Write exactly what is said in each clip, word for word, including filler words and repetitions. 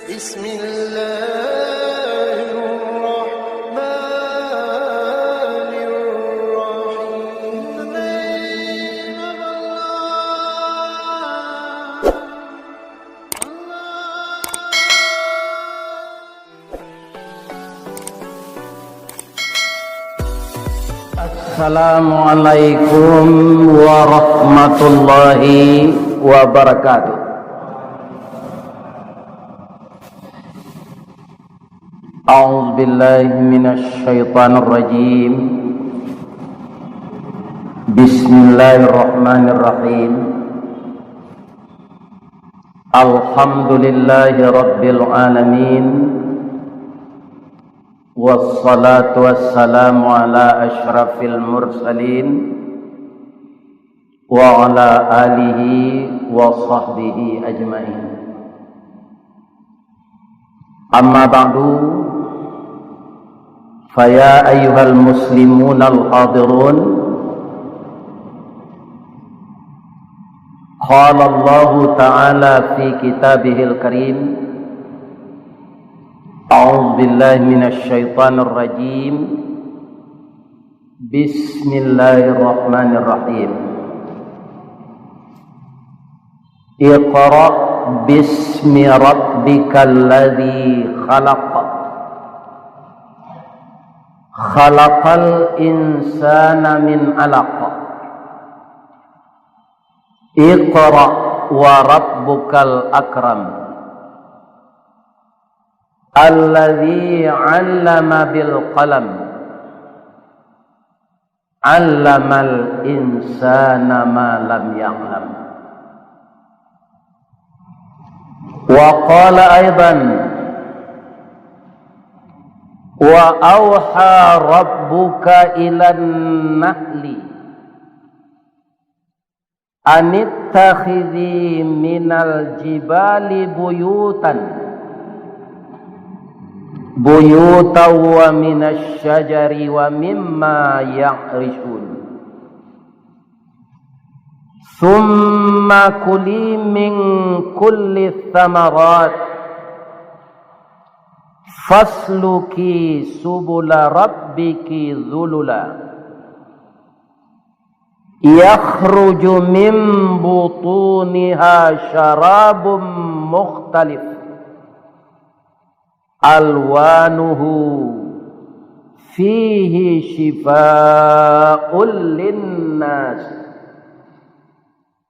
بسم الله الرحمن الرحيم. Assalamualaikum warahmatullahi wabarakatuh. A'udzubillahi minasyaitonirrajim. Bismillahirrahmanirrahim. Alhamdulillahi rabbil alamin. Wassalatu wassalamu ala asyrafil mursalin wa ala alihi wa sahbihi ajmain. Amma ba'du, faya ayyuhal muslimunal hadirun, qala Allahu ta'ala fi kitabihil karim, a'udzubillahi minasyaitonirrajim. Bismillahirrahmanirrahim. Iqra bismi rabbikal ladzi khalaq. Khalaqal insana min alaq. Iqra wa rabbukal akram. Alladzi 'allama bil qalam. 'Allamal insana ma lam ya'lam. Wa qala aidan, wa auha rabbuka ilan nahli anittakhidzi minal jibali buyutan, buyutan wa minasy syajari wa mimma ya'risyun. Tsumma kuli min kulli tsamarat, fasluki subula rabbiki dzulula. Yakhruju min butuniha syarabun mukhtalif alwanuhu fihi syifaa'ul linnas.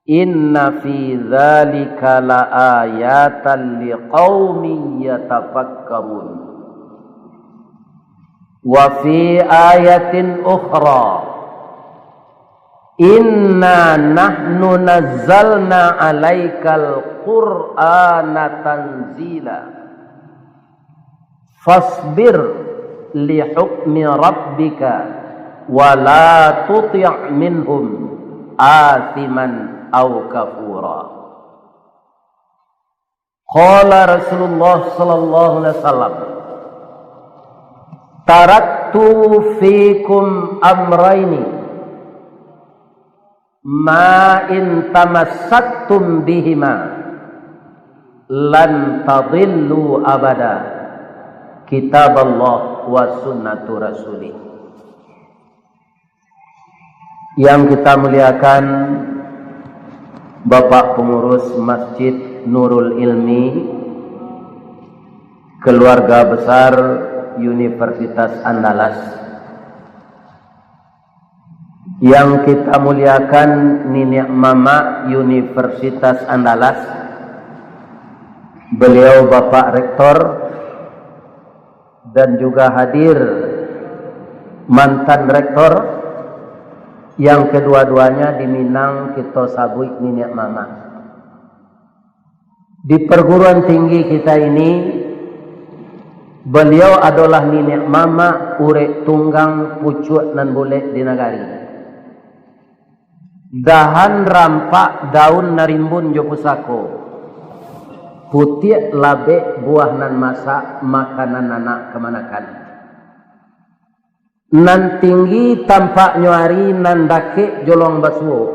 Inna fi dzalika laayatan liqaumin yatafakkarun. Wa fi ayatin ukhra, inna nahnu nazzalna alaikal Qur'ana tanzila. Fasbir li hukmi rabbika, wa la tuti' minhum athiman au kafura. Qala Rasulullah sallallahu alaihi wasallam, "Taraktu fikum amraini, ma in tamassaktum bihima, lan tadillu abada, kitaballah wa sunnatu rasulih." Yang kita muliakan Bapak Pengurus Masjid Nurul Ilmi, Keluarga Besar Universitas Andalas. Yang kita muliakan Niniak Mamak Universitas Andalas, beliau Bapak Rektor, dan juga hadir mantan rektor, yang kedua-duanya di Minang kito sabuik niniak mamak. Di perguruan tinggi kita ini, beliau adolah niniak mamak urek tunggang pucuak nan bulek di nagari. Dahan rampak daun narimbun jo pusako, putiak labek buah nan masak, makanan anak kamanakan. Nan tinggi tampaknyo ari, nan dakek jolong basuo.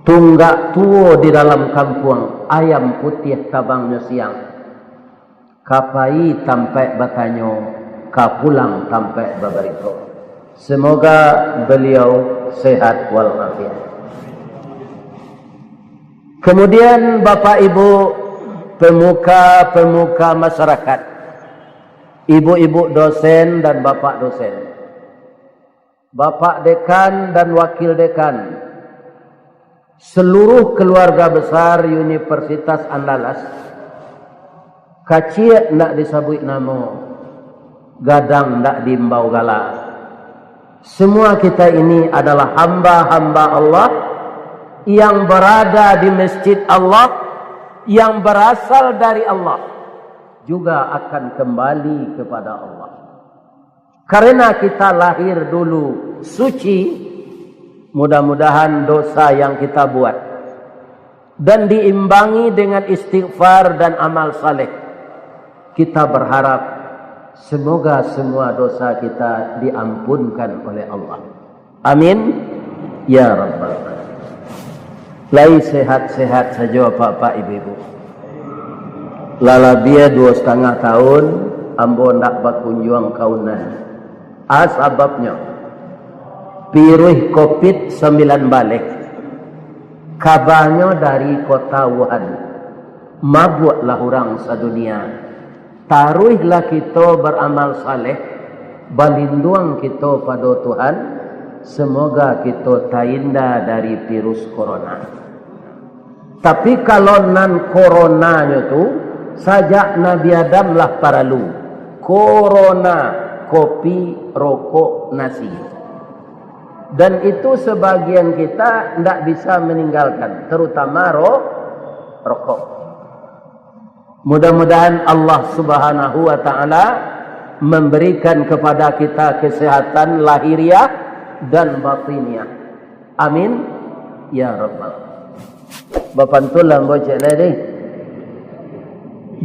Tunggak tuo di dalam kampuang, ayam putiah tabangnyo siang. Ka pai tampaik batanyo, ka pulang tampaik babarito. Semoga beliau sehat walafiat. Kemudian, Bapak Ibu, pemuka-pemuka masyarakat, ibu-ibu dosen dan bapak dosen, Bapak Dekan dan Wakil Dekan, seluruh keluarga besar Universitas Andalas, kaciak ndak disabuik namo, gadang ndak diimbau gala. Semua kita ini adalah hamba-hamba Allah yang berada di masjid Allah, yang berasal dari Allah, juga akan kembali kepada Allah. Karena kita lahir dulu suci, mudah-mudahan dosa yang kita buat dan diimbangi dengan istighfar dan amal saleh, kita berharap semoga semua dosa kita diampunkan oleh Allah. Amin, ya rabbal alamin. Lai sehat-sehat sajo, Bapak, Ibu-ibu. Lah labiah duo satangah taun ambo ndak bakunjuang ka Unan. A sababnyo, piruih covid sambilan baleh, kabanyo dari kota Wuhan. Mabuaklah urang sadunia. Taruihlah kito baramal saleh, balinduang kito pado Tuhan, semoga kito tainda dari virus corona. Tapi kalau nan coronanyo tu, sajak Nabi Adam lah paralu. Corona, kopi, rokok, nasi. Dan itu sebagian kita ndak bisa meninggalkan, terutama ro-, rokok. Mudah-mudahan Allah Subhanahu wa Ta'ala memberikan kepada kita kesehatan lahiriah dan batiniah. Amin, ya rabbal. Bapantun lah ambo ciek lai deh.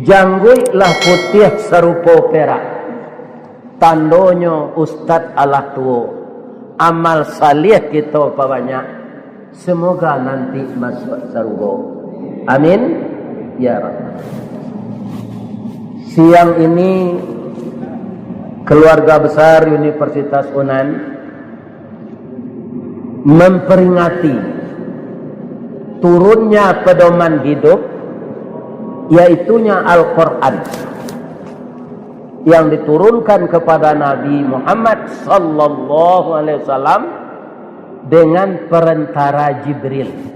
Jangguik lah putiah sarupo perak, tandonyo ustad alah tuo. Amal saleh kito pabanyak, semoga nanti masuak sarugo. Amin, ya rabbal. Siang ini, keluarga besar Universitas Unan memperingati turunnya pedoman hidup, yaitunya Al-Quran, yang diturunkan kepada Nabi Muhammad sallallahu alaihi wasallam dengan perantara Jibril.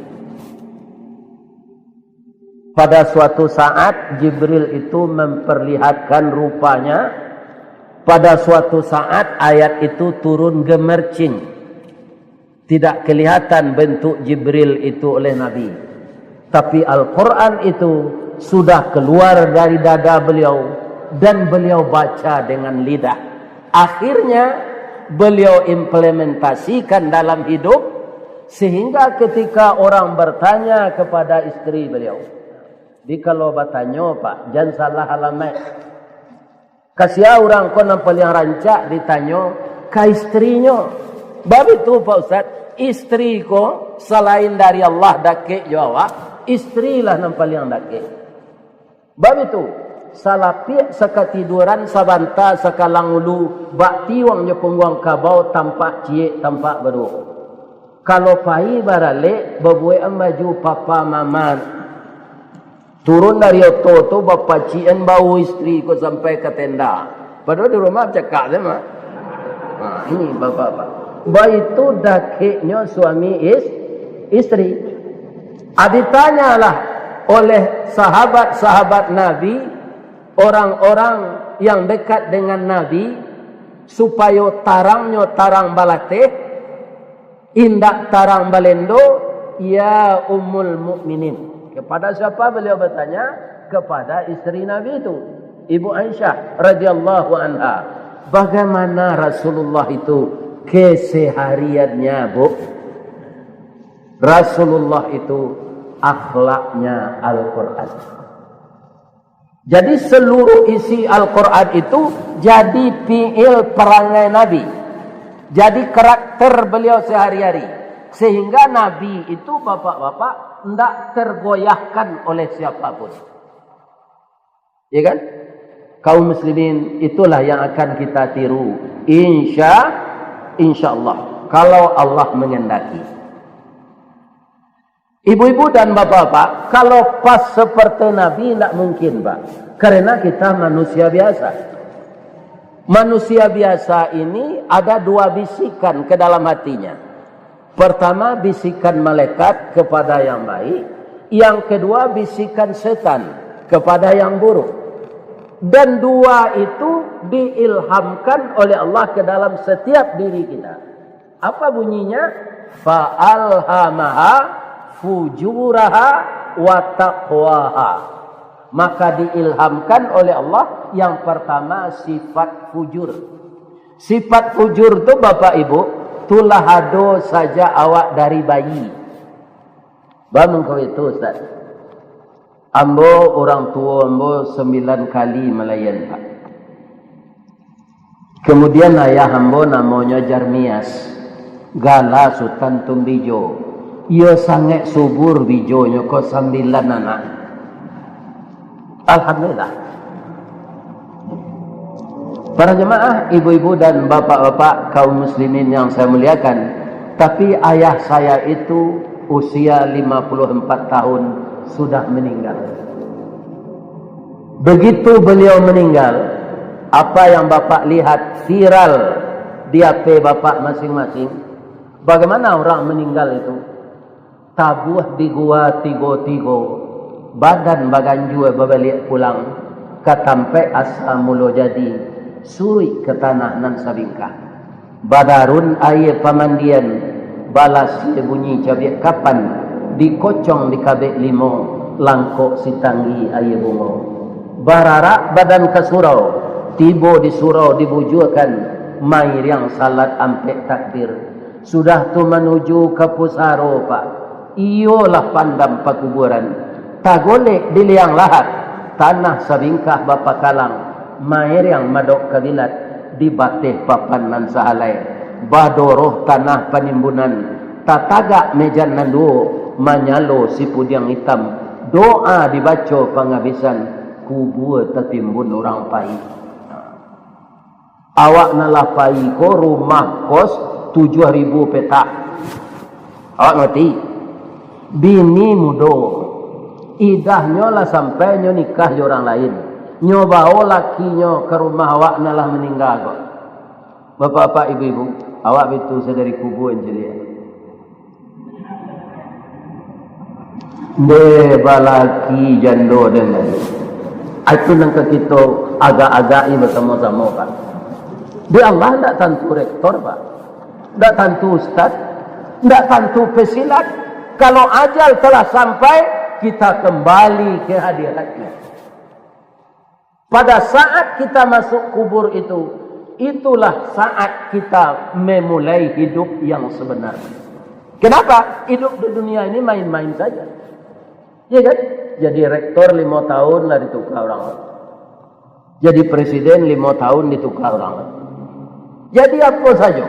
Pada suatu saat, Jibril itu memperlihatkan rupanya. Pada suatu saat, ayat itu turun gemercing. Tidak kelihatan bentuk Jibril itu oleh Nabi. Tapi Al-Quran itu sudah keluar dari dada beliau dan beliau baca dengan lidah. Akhirnya, beliau implementasikan dalam hidup, sehingga ketika orang bertanya kepada isteri beliau, di kalau batanyo, Pak, jan salah alamaik. Kasia urang ko nan paliang rancak ditanyo ka isterinyo. Babitu, Pak Ustaz, isteri ko salain dari Allah dakek jo awak, isteri lah nan paliang dakek. Babitu, salapiak sakatiduran, sabanta sakalang ulu, bak tiwang jo pungguang kabau, tampak ciek, tampak baduo. Kalau pai baralek, babuekan baju papa mama. Turun dari oto tu, bapacikan bahu isteri ko sampai ka tenda. Padahal di rumah cakak se mah. Ha, ini bapak-bapak. Baitu dakeknyo suami is-, isteri. Ah, ditanyalah oleh sahabat-sahabat Nabi, orang-orang yang dekat dengan Nabi, supayo tarangnyo tarang balateh, indak tarang balendo, ya Ummul Mukminin. Kepada siapa beliau bertanya? Kepada isteri Nabi itu, Ibu Aisyah radhiyallahu anha. Bagaimana Rasulullah itu kesehariannya, Bu? Rasulullah itu akhlaknya Al-Quran. Jadi, seluruh isi Al-Quran itu jadi fiil perangai Nabi, jadi karakter beliau sehari-hari, sehingga Nabi itu, bapak-bapak, ndak tergoyahkan oleh siapapun. Ya kan? Kaum muslimin, itulah yang akan kita tiru. Insya, insya Allah, kalau Allah menghendaki. Ibu-ibu dan bapak-bapak, kalau pas seperti Nabi, tidak mungkin, Pak. Karena kita manusia biasa. Manusia biasa ini ada dua bisikan ke dalam hatinya. Pertama, bisikan malaikat kepada yang baik. Yang kedua, bisikan setan kepada yang buruk. Dan dua itu diilhamkan oleh Allah ke dalam setiap diri kita. Apa bunyinya? Fa alhamaha fujuraha wa taqwaha. Maka diilhamkan oleh Allah yang pertama sifat fujur. Sifat fujur tu, Bapak Ibu, tulah ado sajak awak dari bayi. Ba mangko itu, Ustaz. Ambo, orang tuo ambo sambilan kali malayan, Pak. Kemudian ayah ambo namonyo Jarmias, gala Sutan Tumbijo. Iyo sangaik subur bijonyo ko, sambilan anak. Alhamdulillah. Para jemaah, ibu-ibu dan bapak-bapak, kaum muslimin yang saya muliakan, tapi ayah saya itu usia lima puluh empat tahun sudah meninggal. Begitu beliau meninggal, apa yang Bapak lihat viral di H P Bapak masing-masing, bagaimana orang meninggal itu? Tabuah di gua tigo-tigo, badan baganjua babaliak pulang ka tampaik asa mulo jadi, suruik ka tanah nan sabingkah. Badarun aia pamandian, balasia bunyi cabiak kapan, dikocong dikabek limo, langkok sitanggi aia bungo. Bararak badan ka surau, tibo di surau dibujuakan, mairiang salat ampek takbir. Sudah tu manuju ka pusaro, Pak. Iyolah pandam pakuburan. Tagolek di liang lahat, tanah sabingkah bapakalang, mairiang madok kabilat, di bateh papan nan sahalai. Badoroh tanah panimbunan, tatagak mejan nan duo, manyalo sipudiang itam, doa dibaco pangabisan, kubua tatimbun urang pai. Awak nan lah pai ko rumah kos tujuah ribu petak. Awak ngarti? Bini mudo. Idahnyo lah sampai nyo nikah jo urang lain. Nyo bao lakinyo ka rumah awak nan lah maningga ko. Bapak-bapak, ibu-ibu, awak bitu sadari kubua, Encik. Deh, balaki jando den tadi. Itu nan ka kito agak-agak-i basamo-samo, Pak. Di Allah ndak tantu rektor, Pak. Ndak tantu ustaz. Ndak tantu pesilat. Kalau ajal telah sampai, kita kembali ke hadiratnya. Pada saat kita masuk kubur itu, itulah saat kita memulai hidup yang sebenarnya. Kenapa? Hidup di dunia ini main-main saja. Ya kan? Jadi rektor lima tahun lah ditukar orang. Jadi presiden lima tahun ditukar orang. Jadi apa saja,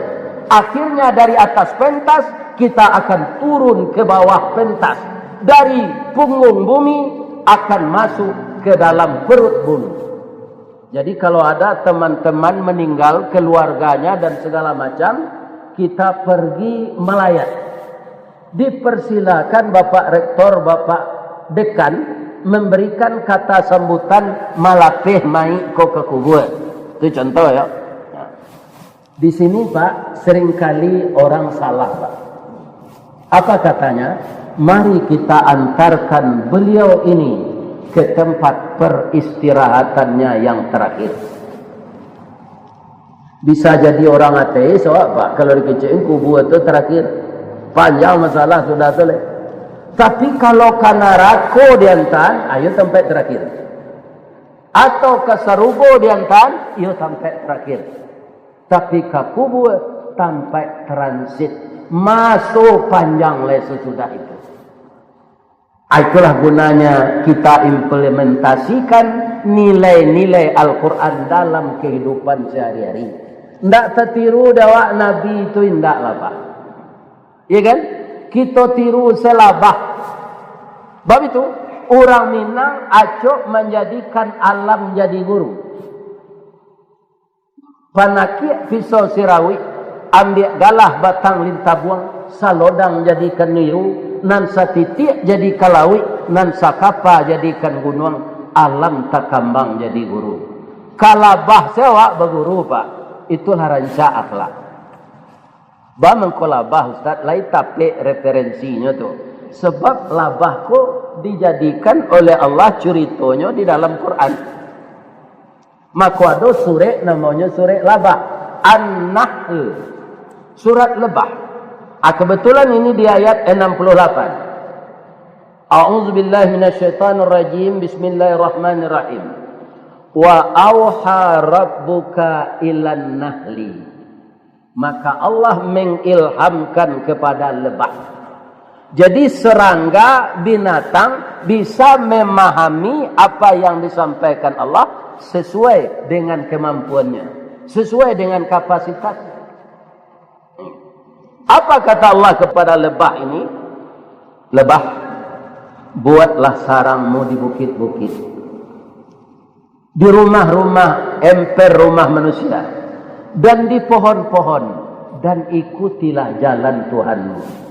akhirnya dari atas pentas, kita akan turun ke bawah pentas. Dari punggung bumi akan masuk ke dalam perut bumi. Jadi kalau ada teman-teman meninggal, keluarganya dan segala macam, kita pergi melayat. Dipersilakan Bapak Rektor, Bapak Dekan memberikan kata sambutan malapeh maik ko ka kubua. Itu contoh ya. Nah. Di sini, Pak, seringkali orang salah, Pak. Apa katanya? Mari kita antarkan beliau ini ke tempat peristirahatannya yang terakhir. Bisa jadi orang ateis, awak, Pak, kalau dikecek kubua tu terakhir. Panjang masalah sudah tu, leh. Tapi kalau ka narako diantaan, ayo tampek terakhir. Atau ka sarugo diantaan, iyo tampek terakhir. Tapi ka kubua tampek transit, maso panjang lai sasudah itu. Itulah gunanya kita implementasikan nilai-nilai Al-Quran dalam kehidupan sehari-hari. Ndak tatiru dek awak Nabi itu, indak lah, Pak. Ya kan? Kito tiru selabah. Bab itu, urang Minang acok manjadikan alam jadi guru. Panakiak pisau sirawik, ambiak galah batang lintabuang, salodang jadikan niru, nan satitiak jadikan lawik, nan sakapa jadikan gunuang, alam takambang jadi guru. Ka labah se awak baguru, Pak. Itulah rancak akhlak. Ba mangko labah, Ustaz, lai tapek referensinyo tu. Sebab labah ko dijadikan oleh Allah curitonyo di dalam Quran. Mako ado surek namonyo surek Labah. An-Nahl. Surat Lebah. Ah, kebetulan ini di ayat enam puluh lapan. A'udzubillahi minasyaitonirrajim. Bismillahirrahmanirrahim. Wa auha rabbuka ilan nahli. Maka Allah mengilhamkan kepada lebah. Jadi serangga, binatang, bisa memahami apa yang disampaikan Allah sesuai dengan kemampuannya, sesuai dengan kapasitasnya. Apa kata Allah kepada lebah ini? Lebah, buatlah sarangmu di bukit-bukit, di rumah-rumah, emper rumah manusia, dan di pohon-pohon, dan ikutilah jalan Tuhanmu.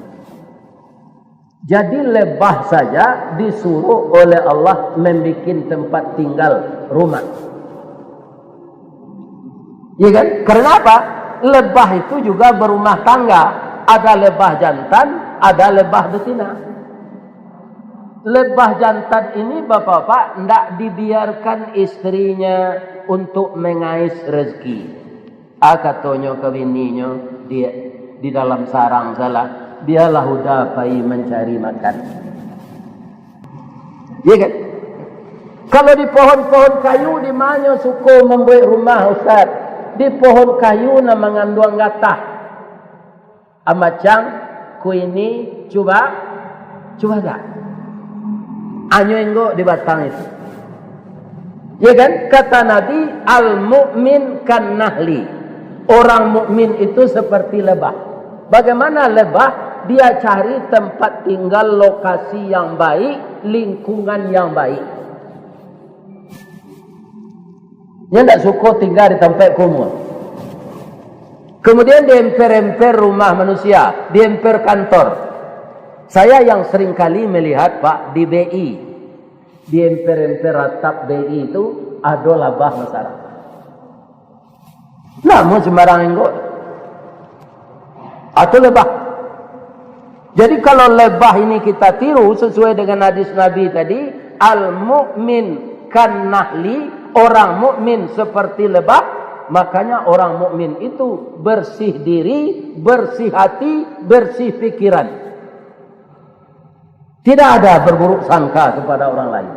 Jadi lebah saja disuruh oleh Allah membuat tempat tinggal, rumah. Iya kan? Karena apa? Lebah itu juga berumah tangga. Ada lebah jantan, ada lebah betina. Lebah jantan ini, bapak-bapak, ndak dibiarkan istrinya untuk mengais rezeki. Ah, katonyo ka bininyo, di, di dalam sarang salah, biarlah Huda pai mancari makan. Iya kan? Kalau di pohon-pohon kayu, di manyo suko mambuek rumah, Ustaz? Di pohon kayu nan manganduang gatah. Amacang, kuini, cuba, cuba dak? Anyo enggok di batang itu. Ya kan? Kata Nabi, "Al-mu'min kan nahli." Orang mukmin itu seperti lebah. Bagaimana lebah? Dia cari tempat tinggal, lokasi yang baik, lingkungan yang baik. Dia ndak suko tinggal di tempat kumuh. Kemudian diemper-emper rumah manusia, diemper kantor. Saya yang sering kali melihat, Pak, di B I, diemper-emper atap B I itu ado labah basarang. Namo sembarang enggok. Atau lebah. Jadi kalau lebah ini kita tiru sesuai dengan hadis Nabi tadi, "Al-mu'min kan nahli", orang mukmin seperti lebah, makanya orang mukmin itu bersih diri, bersih hati, bersih pikiran. Tidak ada berburuk sangka kepada orang lain.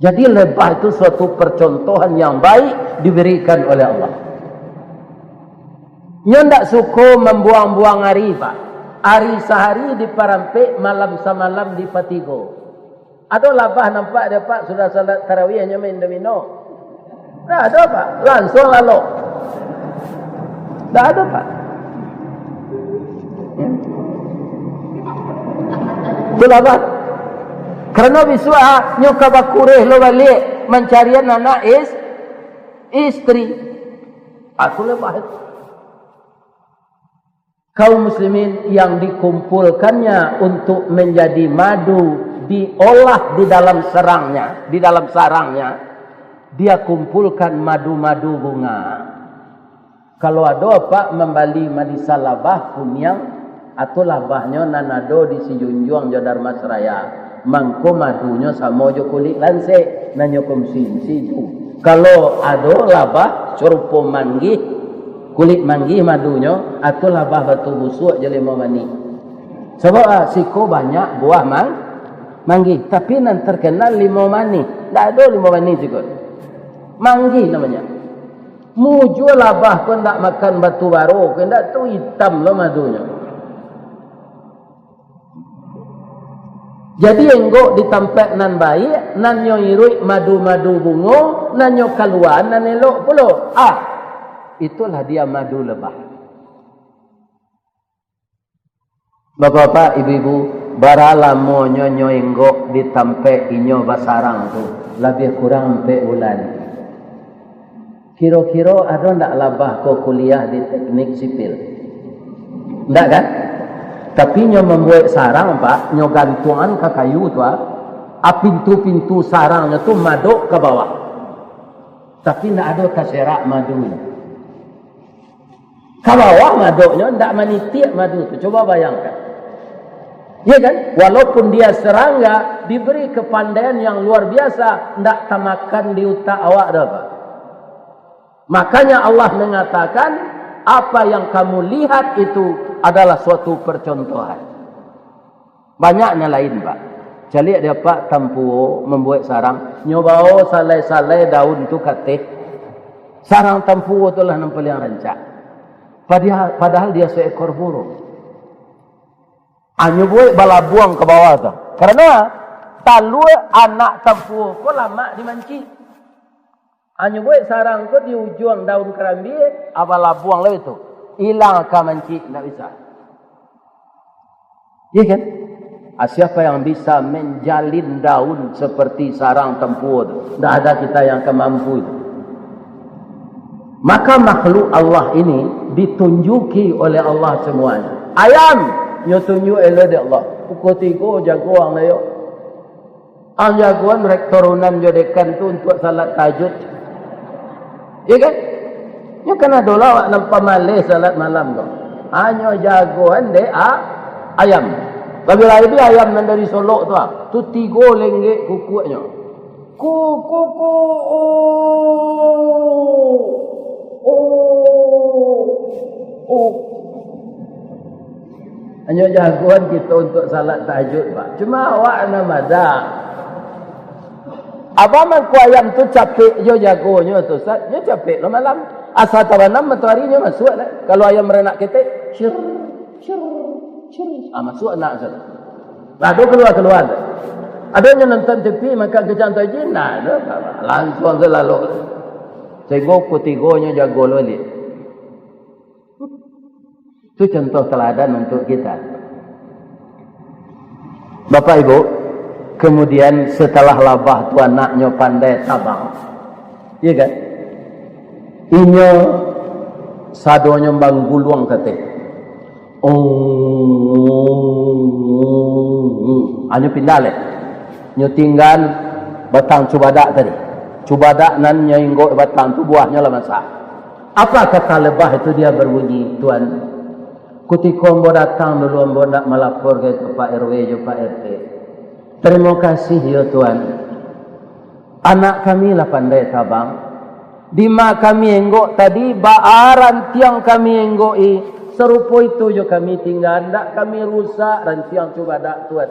Jadi lebah itu suatu percontohan yang baik diberikan oleh Allah. Nyo ndak suko mambuang-buang ari, Pak. Ari sahari diparampek, malam samalam dipatigo. Ado labah nampak dia, Pak, sudah salat tarawih nyo main domino? Ndak ado, Pak. Langsung lalok. Ndak ado, Pak. Itulah, Pak. Karena bisuak, ah, nyo ka bakureh lo baliak mancarian anak is-, istri. Aku lebah. Kaum muslimin yang dikumpulkannya untuk menjadi madu diolah di dalam serangnya, di dalam sarangnya, dia kumpulkan madu-madu bunga. Kalau ado apak mambali marisa labah kuniang, atau labahnyo nan ado di Sijunjuang jo Dharmasraya, mangko madunyo samo jo kulik lansek, nan nyo konsumsi tu. Kalau ado labah sarupo manggih, kulik manggih madunyo, atau labah batu busuak jo limau manih. Sabab, ah, siko banyak buah mang-, manggih, tapi nan terkenal limau manih. Ndak ado limau manih siko. Manggih namonyo. Mujua labah ko ndak makan batu baro, ko ndak tu itam lo madunyo. Jadi, enggok di tampek nan baiak, nan nyo iruik madu-madu bungo, nan nyo kalua nan elok pulo. Ah, itulah dia madu lebah. Bapak-bapak, ibu-ibu, bara lamonyo nyo enggok di tampek inyo basarang tu? Labiah kurang ampek bulan. Kiro-kiro ado ndak labah ko kuliah di teknik sipil? Ndak kan? Tapi nyo mambuek sarang, Pak, nyo gantuangan ka kayu tu, ah. Ah, pintu-pintu sarangnyo tu madok ka bawah. Tapi ndak ado taserak madunyo. Ka bawah madoknyo, ndak manitiak madu tu. Coba bayangkan. Ya kan? Walaupun dia serangga, diberi kepandaian yang luar biasa, ndak tamakan di utak awak doh, Pak. Makanya Allah mengatakan, apa yang kamu lihat itu adalah suatu percontohan. Banyak nan lain, Pak. Caliak dia, Pak, tampuo mambuek sarang. Nyo bao salai-salai daun tu kateh. Sarang tampuo tu lah nan paliang rancak. Padahal, padahal dia seekor burung. Anyo buek balabuang ka bawah tu. Karano talua anak tampuo ko lamak dimancik. Anyo buek sarang ko di ujuang daun karambia, ah, balabuang lah itu. Ilang ka mancik, ndak bisa. Iya kan? Ah, siapa yang bisa menjalin daun seperti sarang tampuo tu? Ndak ada kita yang akan mampu itu. Maka makhluk Allah ini ditunjuki oleh Allah semuanya. Ayam, nyo tunjuk elok dek Allah. Pukul tigo jago ang lah yo. Ang jagoan rektor unan jo dekan tu untuak salat tahajud. Iya kan? Nyo kan ado lah awak nan pamaleh salat malam tu. Hanyo jagoan dek a-, ayam. Labiah-labiah ayam nan dari Solok tu ah. Tu tigo lenggek kukuaknyo. Ku, ku, ku, oh. Oh. Oh. Hanyo jagoan kito untuak salat tahajud, Pak. Cuma awak nan madah. Apo mangko ayam tu capek jo jagonyo tu, Ustaz? Nyo capek lo malam. Asa tabanam matoari nyo masuak lah. Kalau ayam baranak ketek, syir, syir, syir. Ah, masuak nak, Ustaz. Lah, ado kalua-kalua tu. Ado nyo nonton T V, makan kacang tajin, nah, tu, langsuang tu lalok. Sahinggo kutigonyo jago lo baliak. Itu contoh teladan untuk kita. Bapak Ibu, kemudian setelah labah tu anaknyo pandai tabang, iya kan? Inyo sadonyo mangguluang kateh. Oh, anyo pindah leh. Nyo tinggan batang cubadak tadi. Cubadak nan nyo inggok batang tu buahnyo lah masak. Apa kata lebah itu dia berbunyi, Tuan? Kutiko ambo datang dulu, ambo nak malapor ka Pak R W jo Pak R T. Tarimo kasih yo, Tuan. Anak kami lah pandai tabang. Dima kami enggok tadi, baa rantiang kami enggok-i, sarupo itu jo kami tingga, ndak kami rusak rantiang cubadak, Tuan.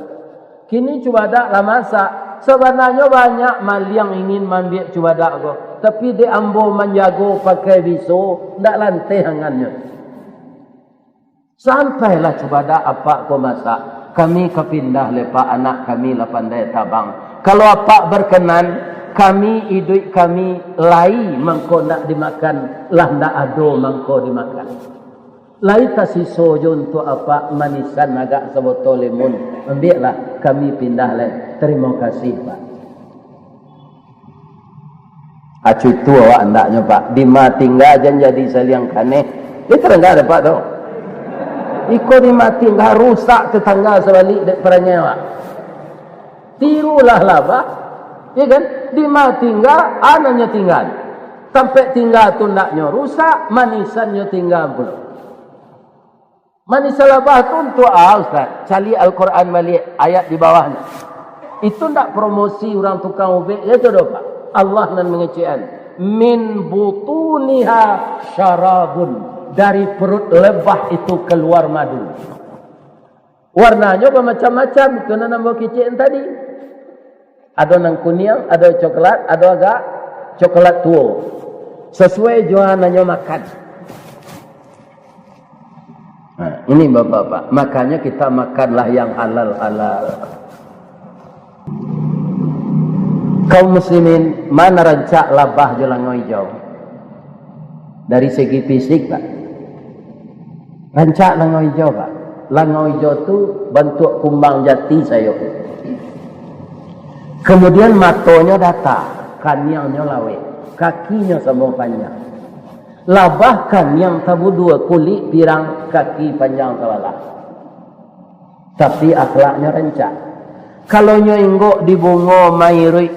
Kini cubadak lah masak. Sabananyo banyak maliang ingin maambiak cubadak ko, tapi dek ambo manjago pakai biso, ndak lanteh angannyo. Sampailah cubadak apak ko masak, kami ka pindah leh, Pak, anak kami lah pandai tabang. Kalau apak berkenan, kami, iduik kami lai mangko ndak dimakan, lah ndak ado mangko dimakan. Lai tasiso jo untuak apak manisan agak sabotol limun. Ambiaklah, kami pindah lai. Tarimo kasih, Pak. Acu itu awak andaknyo, Pak. Dima tingga jan jadi saliang kaneh. Dia tarangga dek apak tu. Iko dima tingga rusak tetangga sabalik dek parangai awak. Tirulah labah, ya kan? Dima tingga, anaknyo tingga. Tampek tingga tu andaknyo rusak, manisannyo tingga pulo. Manisan labah tu untuak a, Ustaz? Caliak Al-Quran baliak, ayat di bawahnyo. Itu ndak promosi urang tukang ubek je tu doh, Pak. Allah nan mangecekan. Min butuniha syarabun. Dari perut lebah itu keluar madu. Warnanyo bamacam-macam, itu nan ambo kecek tadi. Ado nan kuniang, ado coklat, ado agak coklat tuo. Sasuai jo nan nyo makan. Nah, ini bapak-bapak, makanya kita makanlah yang halal-halal. Kaum muslimin, mana rancak labah jo langau ijau? Dari segi fisik, Pak. Rancak langau ijau, Pak. Langau ijau tu bantuak kumbang jati sayo. Kemudian matonyo data, kaniangnyo laweh. Kakinyo samo panjang. Labah kaniang tabudua, kulik pirang, kaki panjang sabalah. Tapi akhlaknyo rancak. Kalau nyo inggok di bungo mairuik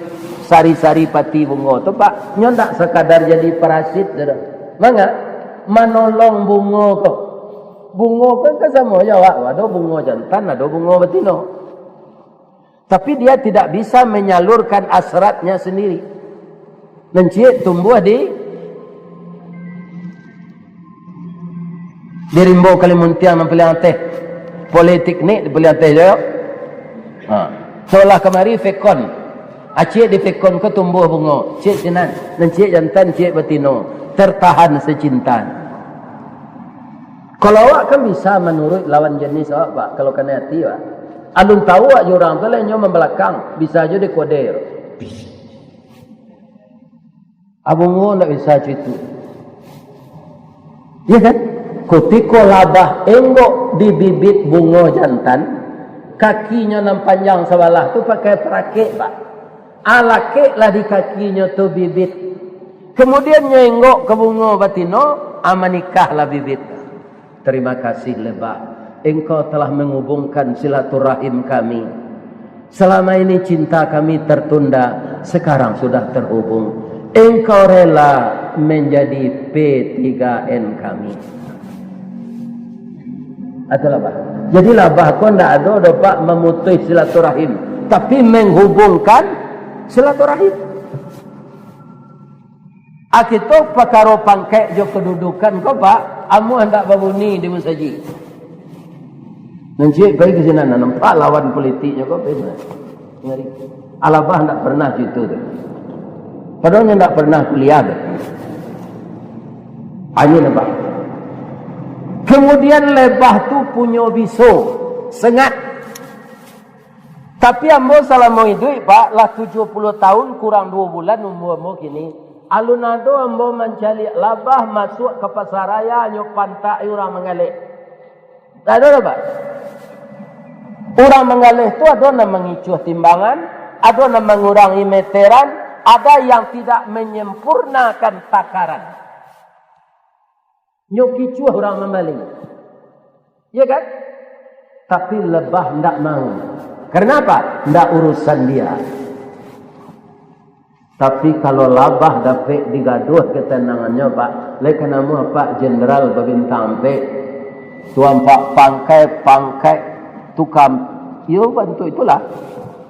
sari-sari pati bungo tu, Pak, nyo ndak sakadar jadi parasit tu doh. Manga? Manolong bungo ko. Bungo ko kan samo jo awak, ado bungo jantan, ado bungo batino. Tapi dia tidak bisa menyalurkan hasratnya sendiri. Nan ciek tumbuah di, di Rimbo Kalimuntiang nan paliang ateh. Politeknik di paliang ateh jo. Ha. Solah kamari Fekon. Acik di Fekon ko tumbuah bungo. Ciek sinan. Nan ciek jantan, ciek batino. Tertahan secintaan. Kalau awak kan bisa manuruik lawan jenis awak, Pak, kalau kanai ati, Pak. Alun tahu awak jo urang tu, lah inyo mambalakang, bisa jo dikoder. Abungo ndak bisa cak itu. Iya kan? Kutiko labah enggok di bibit bungo jantan, kakinyo nan panjang sabalah tu pakai parakek, Pak. Alakeklah di kakinyo tu bibit. Kemudian nyo enggok ka bungo batino, amanikahlah bibit. Terima kasih, lebah. Engkau telah menghubungkan silaturahim kami. Selama ini cinta kami tertunda, sekarang sudah terhubung. Engkau rela menjadi P tiga N kami. Atau labah. Jadi labah ko ndak ado doh, Pak, memutus silaturahim, tapi menghubungkan silaturahim. Akito pakaro pangkek jo kedudukan ko, Pak, amuah ndak babuni di musajik. Nan ciek pai ka sinan, nampak lawan politiknyo ko, pai sinan. Ngari. Alabah ndak pernah cak itu tu. Padahal nyo ndak pernah kuliah tu. Angin apa? Kemudian lebah tu punyo biso, sengat. Tapi ambo salamo iduik, Pak, lah tujuah puluah tahun kurang duo bulan umua ambo kini. Alun ado ambo mancaliak labah masuak ka pasaraya, nyo pantak urang manggaleh. Ndak ado doh, Pak. Urang manggaleh tu ado nan mangicuah timbangan, ado nan mangurangi meteran, ada yang tidak menyempurnakan takaran. Nyo kicuah urang mambali. Iya kan? Tapi lebah ndak mau. Karena apa? Ndak urusan dia. Tapi kalau labah dapek digaduah ketenangannyo, Pak, lai ka namuah, Pak, jenderal babintang ampek, tuan, Pak, pangkai-pangkai tukang, iyo, bantuak itulah,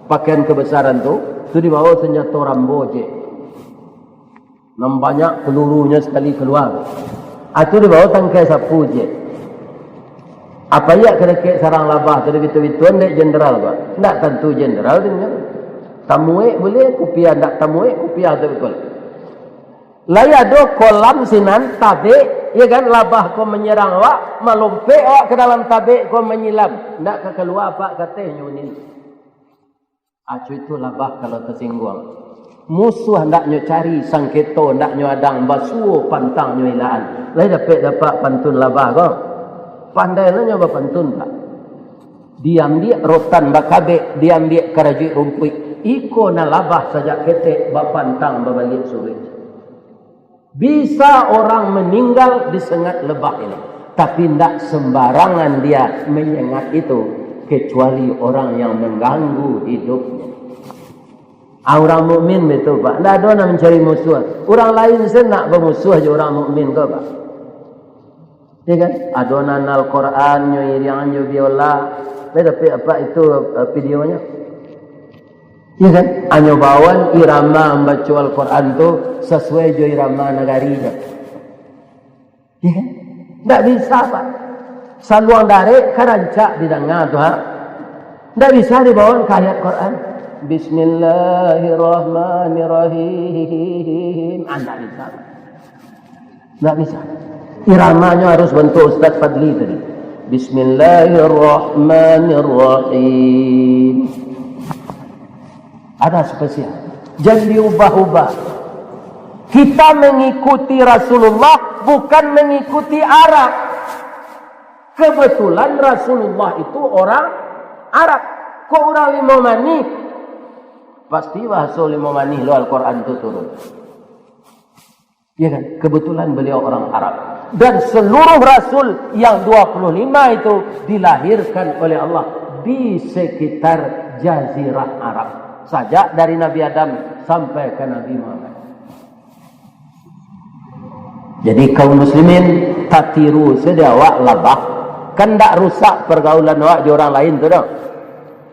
pakaian kebesaran tu, tu dibawa senjato Rambo je. Nan banyak pelurunyo sakali kalua. Atu dibawa tangkai sapu je. Apa iya ka dakek sarang labah tu, dibitu-bituan dek jenderal ko? Ndak tantu jenderal tu nyo. Tamuek buliah kupiah, ndak tamuek kupiah tu betul. Lai ado kolam sinan, tabek, iya kan, labah ko manyerang awak, malompek awak ka dalam tabek ko manyilam. Ndak ka kalua apak kateh nyo ni. Acu itu labah kalau tasingguang. Musuah ndak nyo cari, sangketo ndak nyo adang, basuo pantang nyo ilaan. Lai dapek dapat pantun labah ko? Pandai lah nyo bapantun, Pak. Diambiak rotan bakabek, diambiak karajuik rumpuik. Iko nan labah sajak ketek, bapantang babaliak suruik. Bisa orang meninggal disengat lebah ini, tapi ndak sembarangan dia menyengat itu, kecuali orang yang mengganggu hidupnya. Ah, urang mukmin betul, Pak. Ndak ado nak mencari musuh. Urang lain se nak bamusuah jo urang mukmin ko, Pak. Ya kan? Ado nan Al-Quran nyo iriangan jo biola. Ndak dapek apak itu, eh, videonyo? Iya kan? Anyo bawan irama mambaco Al-Quran tu sasuai jo irama nagari tu. Iya kan? Ndak bisa, Pak. Saluang darek ka rancak didanga tu, ha. Ndak bisa dibawan ka ayat Quran. Bismillahirrahmanirrahim. Ah, ndak bisa, Pak. Ndak bisa. Iramanyo harus bantuak Ustaz Fadli tadi. Bismillahirrahmanirrahim. Ada spesial. Jangan diubah-ubah. Kita mengikuti Rasulullah, bukan mengikuti Arab. Kebetulan Rasulullah itu orang Arab. Kok urang Limau Manih? Pasti bahaso Limau Manih lo Al-Quran tu turun. Ya kan? Kebetulan beliau orang Arab. Dan seluruh rasul yang dua puluh lima itu dilahirkan oleh Allah di sekitar Jazirah Arab. Sajak dari Nabi Adam sampai ke Nabi Muhammad. Jadi kaum muslimin, tatiru saja awak labah. Kan ndak rusak pergaulan awak jo urang lain tu doh.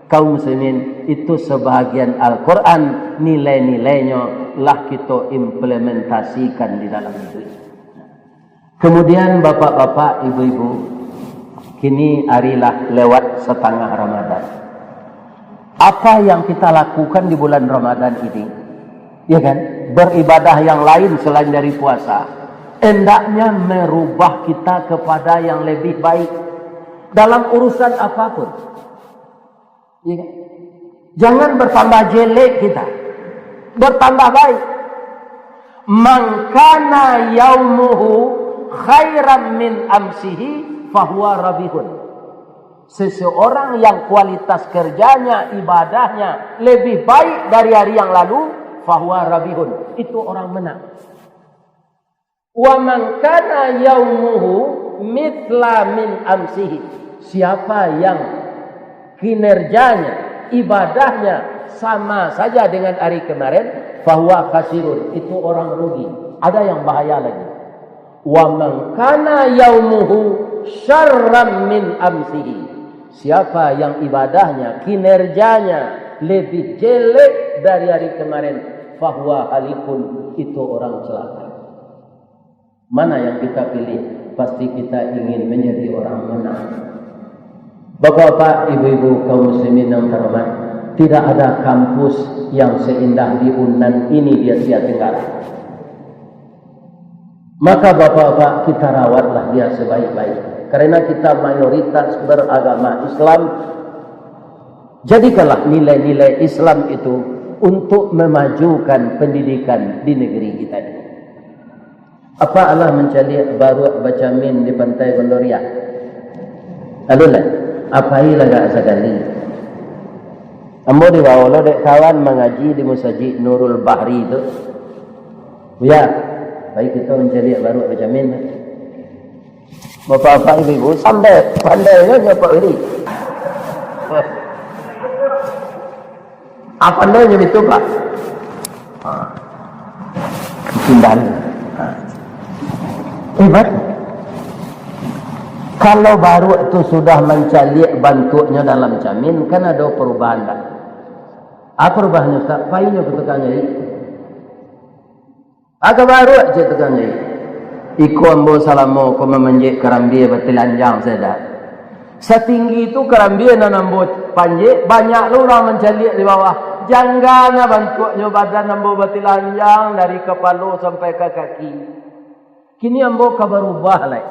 Kaum muslimin, itu sebahagian Al-Quran, nilai-nilainyo lah kito implementasikan di dalam hidup. Kemudian bapak-bapak, ibu-ibu, kini ari lah lewat satangah Ramadan. Apa yang kita lakukan di bulan Ramadan ini? Ya kan? Beribadah yang lain selain dari puasa, hendaknya merubah kita kepada yang lebih baik dalam urusan apapun. Ya kan? Jangan bertambah jelek kita, bertambah baik. "Man kana yaumuhu khairan min amsihi fahuwa rabihun." Seseorang yang kualitas kerjanya, ibadahnya lebih baik dari hari yang lalu, fahuwa rabihun. Itu orang menang. "Wa man kana yaumuhu mitsla min amsihi." Siapa yang kinerjanya, ibadahnya sama saja dengan hari kemarin, fahuwa khasirun. Itu orang rugi. Ada yang bahaya lagi. "Wa man kana yaumuhu syarran min amsihi." Siapa yang ibadahnya, kinerjanya lebih jelek dari hari kemarin, fahuwa halikun, itu orang celaka. Mana yang kita pilih? Pasti kita ingin menjadi orang menang. Bapak-bapak, ibu-ibu, kaum muslimin yang terhormat, tidak ada kampus yang seindah di Unan ini di Asia Tenggara. Maka bapak-bapak, kita rawatlah dia sebaik-baik. Karena kita mayoritas beragama Islam, jadikanlah nilai-nilai Islam itu untuk memajukan pendidikan di negeri kita ini. Apak alah mancaliak baruak bacamin di Pantai Gondoriah? Alun lah, apak lai agak sakali. Ambo dibawo lo dek kawan mangaji di Musajik Nurul Bahri tu. Buya, pai kito mancaliak baruak bacamin. Bapak-bapak, ibu-ibu, sampai pandainyo nyo Pak Wiri. Apa nyo itu, Pak? Ha. Pindahan. Ha. Hebat. Kalau baruak tu sudah mancaliak bantuaknyo dalam camin, kan ado perubahan, tak? Apa perubahannya, Ustaz? Painyo ke tukang jahit. Agak baruak, cek tukang jahit. Iko ambo salamo ko mamanjek karambia batilanjang sajo. Satinggi tu karambia nan ambo panjek, banyak lo urang mancaliak di bawah. Jangga na bantuaknyo badan ambo batilanjang dari kapalo sampai ka kaki. Kini ambo ka barubah lai.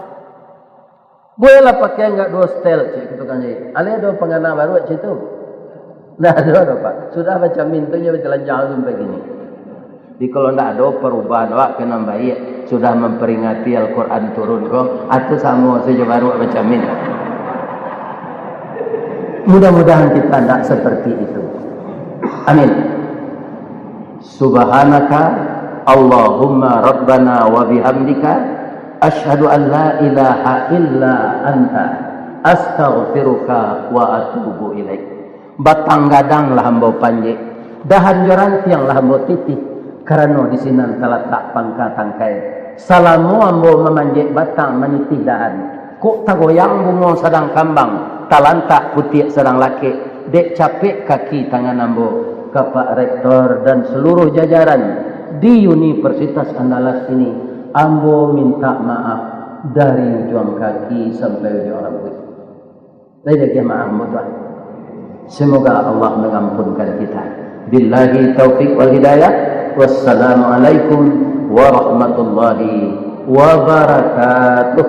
Buliahlah pakai agak duo setel, cek tukang jahit. Alai ado pangana baruak cek tu? Ndak ado doh, Pak. Sudah bacamin tu nyo batilanjang sampai kini. Jadi kalau ndak ado parubahan awak ka nan baiak, sudah mamperingati Al-Quran turun ko, atau samo sajo baruak bacamin. Mudah-mudahan kita ndak seperti itu. Amin. Subhanaka Allahumma Rabbana wa bihamdika, asyhadu an la ilaha illa anta, astaghfiruka wa atubu ilaik. Batang gadang lah ambo panjek, dahan jo rantiang lah ambo titih, karano di sinan talatak pangka tangkai. Salamo ambo mamanjek batang, manitih dahan, kok tagoyang bungo sadang kambang, talantak putiak sadang lakek, dek capek kaki tangan ambo. Ka Pak Rektor dan seluruh jajaran di Universitas Andalas ini, ambo minta maaf dari ujuang kaki sampai ujuang rambuik. Lai lagi maaf, Tuan. Semoga Allah mengampunkan kita. Billahi taufik wal hidayah. Wassalamualaikum warahmatullahi wabarakatuh.